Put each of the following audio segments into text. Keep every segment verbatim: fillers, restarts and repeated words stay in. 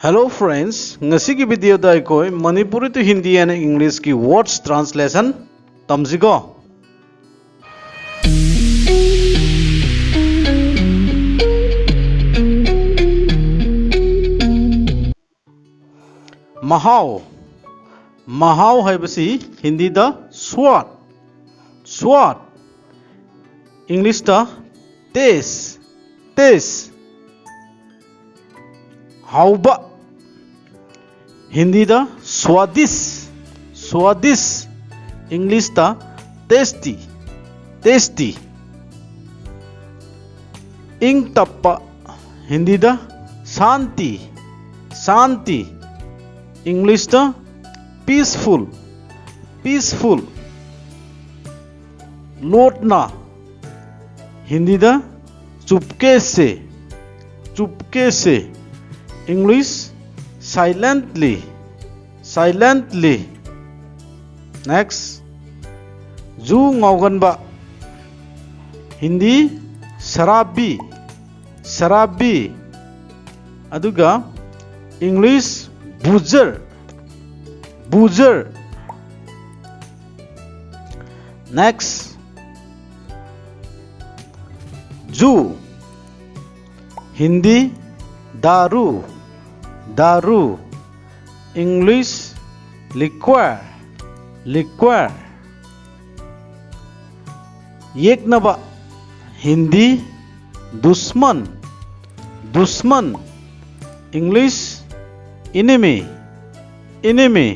Hello friends, ꯉꯁꯤꯒꯤ video ꯗ ꯑꯩꯈꯣꯏ Manipuri to Hindi and English ꯀꯤ words translation ꯇꯝꯁꯤꯀꯣ꯫ ꯃꯍꯥꯎ꯫ ꯃꯍꯥꯎ ꯍꯥꯏꯕꯁꯤ ꯍꯤꯟꯗꯤꯗ स्वाद, स्वाद, ꯏꯪꯂꯤꯁꯇ taste, taste꯫ ꯍꯥꯎꯕ꯫ ꯍꯤꯟꯗꯤꯗ स्वादिष्ट, स्वादिष्ट, ꯏꯪꯂꯤꯁꯇ tasty, tasty꯫ ꯏꯪ ꯇꯞꯄ꯫ ꯍꯤꯟꯗꯤꯗ शांति, शांति, ꯏꯪꯂꯤꯁꯇ peaceful, peaceful꯫ ꯂꯣꯠꯅ꯫ ꯍꯤꯟꯗꯤꯗ चुपके से, चुपके से, ꯏꯪꯂꯤꯁ silently, silently꯫ Next, ꯖꯨ ꯉꯥꯎꯒꯟꯕ꯫ ꯍꯤꯟꯗꯤ शराबी, शराबी꯫ ꯑꯗꯨꯒ ꯏꯪꯂꯤꯁ बूजर, बूजर꯫ Next, ꯖꯨ, ꯍꯤꯟꯗꯤ दारू, दारू, ꯏꯪꯂꯤꯁ liquor, liquor꯫ ꯌꯦꯛꯅꯕ꯫ ꯍꯤꯟꯗꯤ दुश्मन, दुश्मन, ꯏꯪꯂꯤꯁ enemy, enemy꯫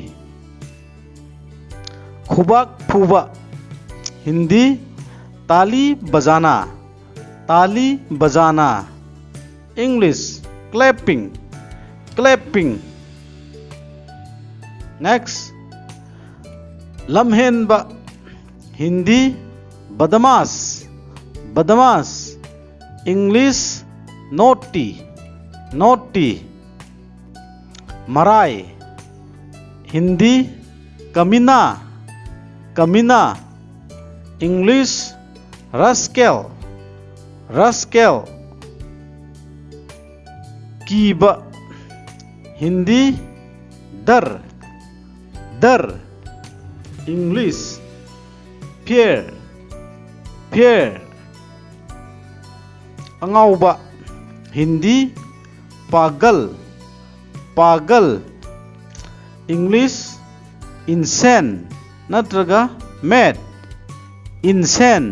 ꯈꯨꯕꯥꯛ ꯐꯨꯕ꯫ ꯍꯤꯟꯗꯤ ताली बजाना, ताली बजाना, ꯏꯪꯂꯤꯁ clapping, clapping꯫ Next, ꯂꯝꯍꯦꯟꯕ꯫ ꯍꯤꯟꯗꯤ बदमाश, बदमाश, ꯏꯪꯂꯤꯁ naughty, naughty꯫ ꯃꯔꯥꯏ꯫ ꯍꯤꯟꯗꯤ कमीना, कमीना, ꯏꯪꯂꯤꯁ rascal, rascal꯫ ꯀꯤꯕ꯫ Hindi, डर, डर. English, fear, fear. ꯑꯉꯥꯎꯕ. Hindi, पागल, पागल. English, इंसान ꯅꯠꯇ꯭ꯔꯒ mad, इंसान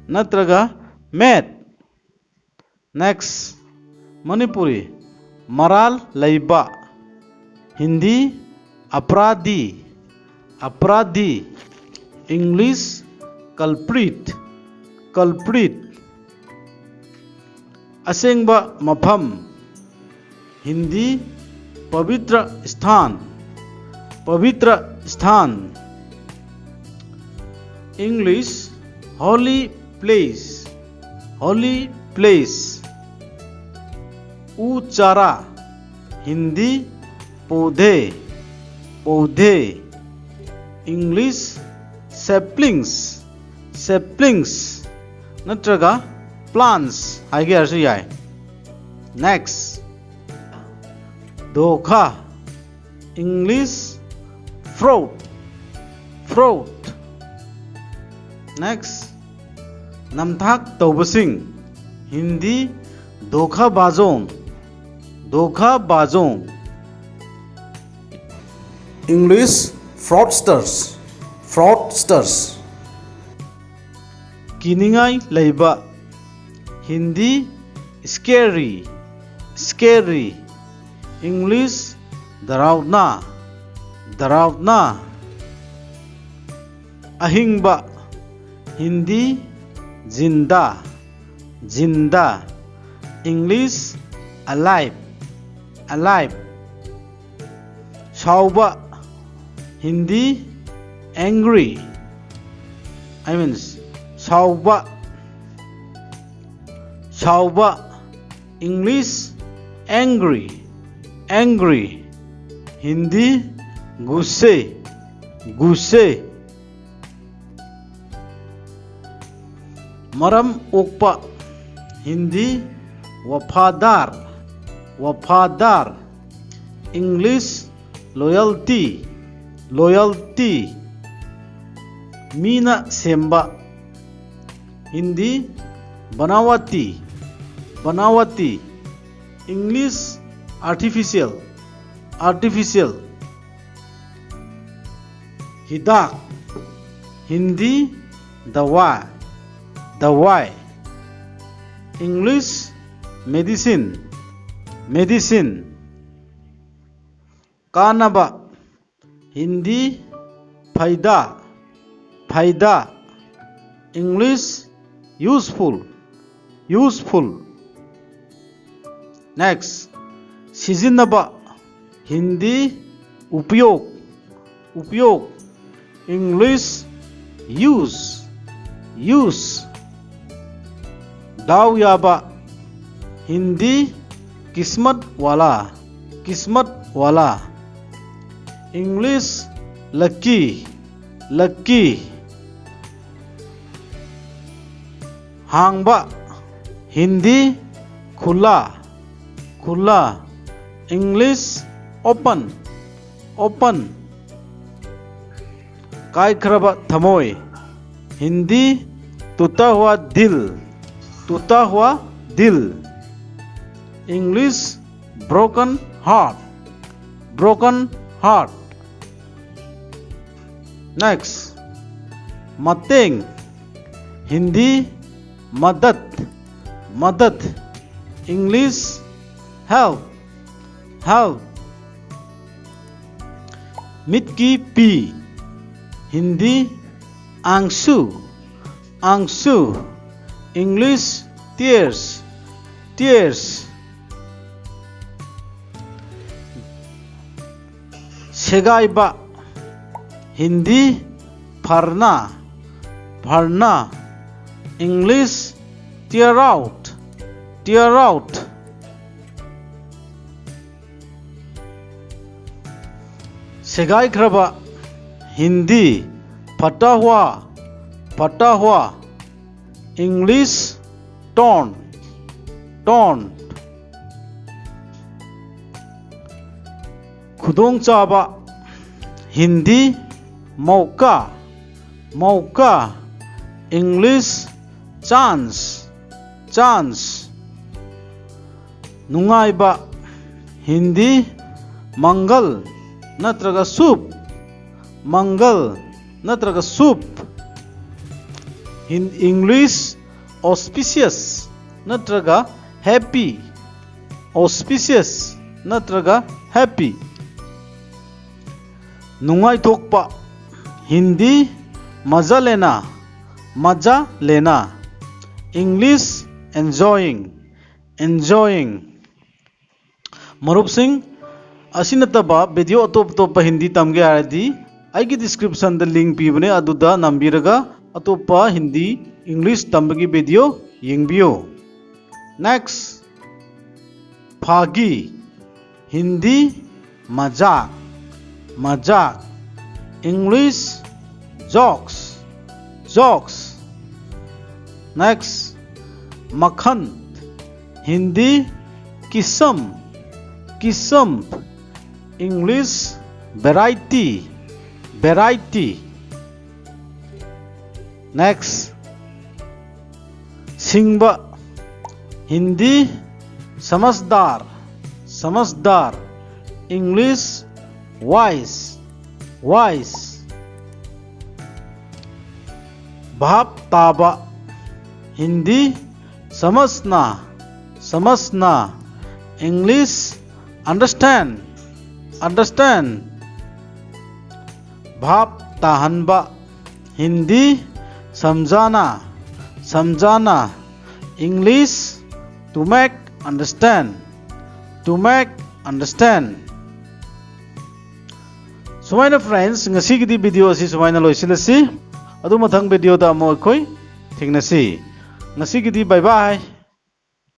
ꯅꯠꯇ꯭ꯔꯒ mad. Next, Manipuri, ꯃꯔꯥꯜ ꯂꯩꯕ. Hindi, अपराधी, अपराधी. English, culprit, culprit. ꯑꯁꯦꯡꯕ ꯃꯐꯝ. Hindi, पवित्र स्थान, पवित्र स्थान. English, holy place, holy place. ऊ चारा. Hindi, पौधे, पौधे. English, saplings, saplings ꯅꯠꯇ꯭ꯔꯒ plants ꯍꯥꯏꯒꯦ ꯍꯥꯏꯔꯁꯨ ꯌꯥꯏ. Next, धोखा, English, fraud, fraud. Next, ꯅꯝꯊꯥꯛ ꯇꯧꯕꯁꯤꯡ. Hindi, धोखाबाजों, धोखाबाजों. English, fraudsters, fraudsters. ꯀꯤꯅꯤꯡꯉꯥꯏ ꯂꯩꯕ. Hindi, scary, scary. English, डरावना, डरावना. ꯑꯍꯤꯡꯕ. Hindi, जिंदा, जिंदा. English, alive, alive. ꯁꯥꯎꯕ. Hindi, angry, I mean, ꯁꯥꯎꯕ, ꯁꯥꯎꯕ. English, angry, angry. Hindi, गुस्से, गुस्से. ꯃꯔꯝ ꯑꯣꯛꯄ. Hindi, वफादार, वफादार. English, loyalty, loyalty. ꯃꯤꯅ ꯁꯦꯝꯕ꯫ ꯍꯤꯟꯗꯤ, ꯕꯅꯥꯋꯥꯇꯤ, ꯕꯅꯥꯋꯥꯇꯤ꯫ English, artificial, artificial꯫ ꯍꯤꯗꯥꯛ꯫ ꯍꯤꯟꯗꯤ, ꯗꯋꯥ, ꯗꯋꯥꯏ꯫ English, medicine, medicine꯫ ꯀꯥꯟꯅꯕ꯫ Hindi, ꯐꯥꯏꯗꯥ, ꯐꯥꯏꯗꯥ꯫ English, useful, useful꯫ Next, ꯁꯤꯖꯤꯟꯅꯕ꯫ ꯍꯤꯟꯗꯤ, ꯎꯄꯌꯣꯒ, ꯎꯄꯌꯣꯒ꯫ English, use, use꯫ ꯗꯥꯎ ꯌꯥꯕ꯫ Hindi, ꯀꯤꯁꯃꯠ Wallah, ꯀꯤꯁꯃꯠ Wallah. English, lucky, lucky꯫ ꯍꯥꯡꯕ꯫ ꯍꯤꯟꯗꯤ, ꯈꯨꯂꯥ, ꯈꯨꯂꯥ꯫ English, open, open꯫ ꯀꯥꯏꯈ꯭ꯔꯕ ꯊꯃꯣꯏ꯫ ꯍꯤꯟꯗꯤ, ꯇꯨꯇꯥ ꯍꯨꯋꯥ ꯗꯤꯜ, ꯇꯨꯇꯥ ꯍꯨꯋꯥ ꯗꯤꯜ꯫ English, broken heart, broken heart꯫ Next, ꯃꯇꯦꯡ꯫ ꯍꯤꯟꯗꯤ, ꯃꯗꯠ, ꯃꯗꯠ꯫ English, help, help꯫ ꯃꯤꯠꯀꯤ ꯄꯤ꯫ Hindi, ꯑꯥꯡꯁꯨ, ꯑꯥꯡꯁꯨ꯫ English, tears, tears꯫ ꯁꯦꯒꯥꯏꯕ꯫ Hindi, ꯐꯔꯅꯥ, ꯐꯔꯅꯥ꯫ English, tear out, tear out꯫ ꯁꯦꯒꯥꯏꯈ꯭ꯔꯕ꯫ Hindi, ꯐꯇꯥ ꯍꯨꯋꯥ, ꯐꯇꯥ ꯍꯨꯋꯥ꯫ English, torn, torn꯫ ꯈꯨꯗꯣꯡꯆꯥꯕ, ꯍꯤꯟꯗꯤ, मौका, मौका, English, chance, chance. ꯅꯨꯡꯉꯥꯏꯕ, ꯍꯤꯟꯗꯤ, मंगल ꯅꯠꯇ꯭ꯔꯒ शुभ, मंगल ꯅꯠꯇ꯭ꯔꯒ शुभ. ꯍꯤꯟ-, English, auspicious ꯅꯠꯇ꯭ꯔꯒ happy, auspicious ꯅꯠꯇ꯭ꯔꯒ happy. ꯅꯨꯡꯉꯥꯏꯊꯣꯛꯄ, ꯍꯤꯟꯗꯤ, मज़ा लेना, मज़ा लेना, English, enjoying, enjoying. ꯃꯔꯨꯞꯁꯤꯡ, ꯑꯁꯤ ꯅꯠꯇꯕ video ꯑꯇꯣꯞ ꯑꯇꯣꯞꯄ ꯍꯤꯟꯗꯤ ꯇꯝꯒꯦ ꯍꯥꯏꯔꯗꯤ ꯑꯩꯒꯤ description ꯗ link ꯄꯤꯕꯅꯦ, ꯑꯗꯨꯗ ꯅꯝꯕꯤꯔꯒ ꯑꯇꯣꯞꯄ ꯍꯤꯟꯗꯤ, English ꯇꯝꯕꯒꯤ video ꯌꯦꯡꯕꯤꯌꯨ. Next, फ़ागी, ꯍꯤꯟꯗꯤ, मज़ाक, मज़ाक, English, jokes, jokes. Next, मक्खन, हिंदी, किस्म, किस्म, English, variety, variety. Next, ꯁꯤꯡꯕ, ꯍꯤꯟꯗꯤ, समझदार, समझदार, English, wise, wise. ꯚꯥꯞ ꯇꯥꯕ, ꯍꯤꯟꯗꯤ, समझना, समझना, English, understand, understand. ꯚꯥꯞ ꯇꯥꯍꯟꯕ, ꯍꯤꯟꯗꯤ, समझाना, समझाना, English, to make understand, to make understand. ꯁꯨꯃꯥꯏꯅ friends, ꯉꯁꯤꯒꯤꯗꯤ video ꯑꯁꯤ ꯁꯨꯃꯥꯏꯅ ꯂꯣꯏꯁꯤꯜꯂꯁꯤ꯫ ꯑꯗꯨ ꯃꯊꯪ video ꯗ ꯑꯃꯨꯛ ꯑꯩꯈꯣꯏ ꯊꯦꯡꯅꯁꯤ꯫ ꯉꯁꯤꯒꯤꯗꯤ bye bye꯫